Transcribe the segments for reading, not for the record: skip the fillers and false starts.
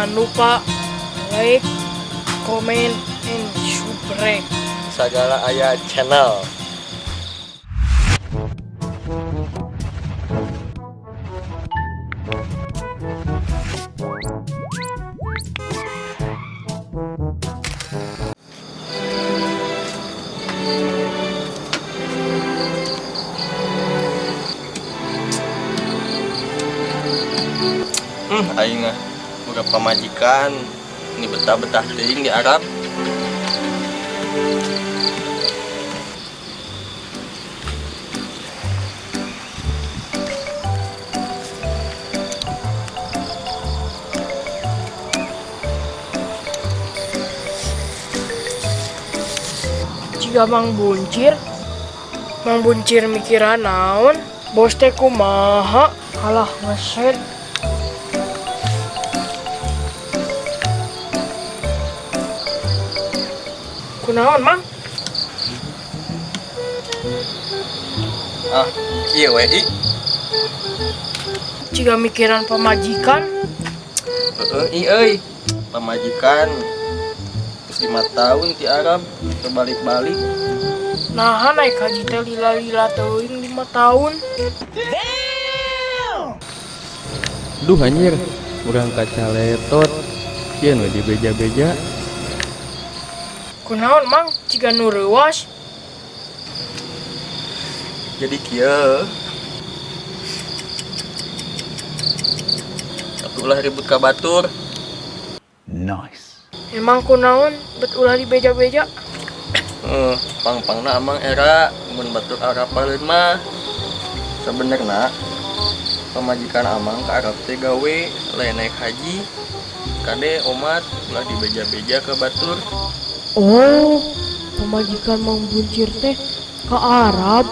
Jangan lupa like, comment, and subscribe. Sagala Aya Channel. Aing ah boga pamajikan ini betah-betah teuing di Arab. Jika Mang Buncir, Mang Buncir mikiran naon, bos teh kumaha, kalah ngeset. Kunaon, Mang? Ah, kieu we i. Jika mikiran pamajikan, Heeh, i euy. Pamajikan terus 5 tahun di Arab terbalik-balik. Nah, naik haji teh lila-lila teuing 5 tahun. Duh anjir, urang kacaletot. Kieu nu dibeja-beja. Kunaon, Mang? Jiga nu reuwas. Jadi kieu. Ulah ribut ka batur. Nice. Emang kunaon bet ulah dibeja-beja? Pang-pangna amang era mun batur Arab paleun mah. Sebenerna pamajikan amang ka Arab teh gawe lain naik haji. Kade omat ulah dibeja-beja ke batur. Oh, pamajikan Mang Buncir teh ke Arab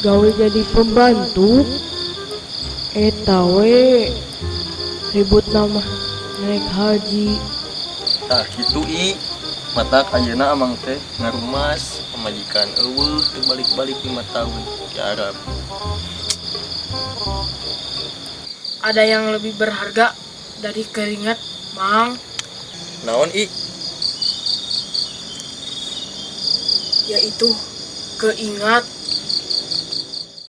gawe jadi pembantu. Eta we ribut nama naik haji. Tah kitu i. Matak ayeuna amang teh ngarumas pamajikan eueuh teu balik-balik 5 tahun di Arab. Ada yang lebih berharga dari keringat, Mang. Naon i? Yaitu keingat.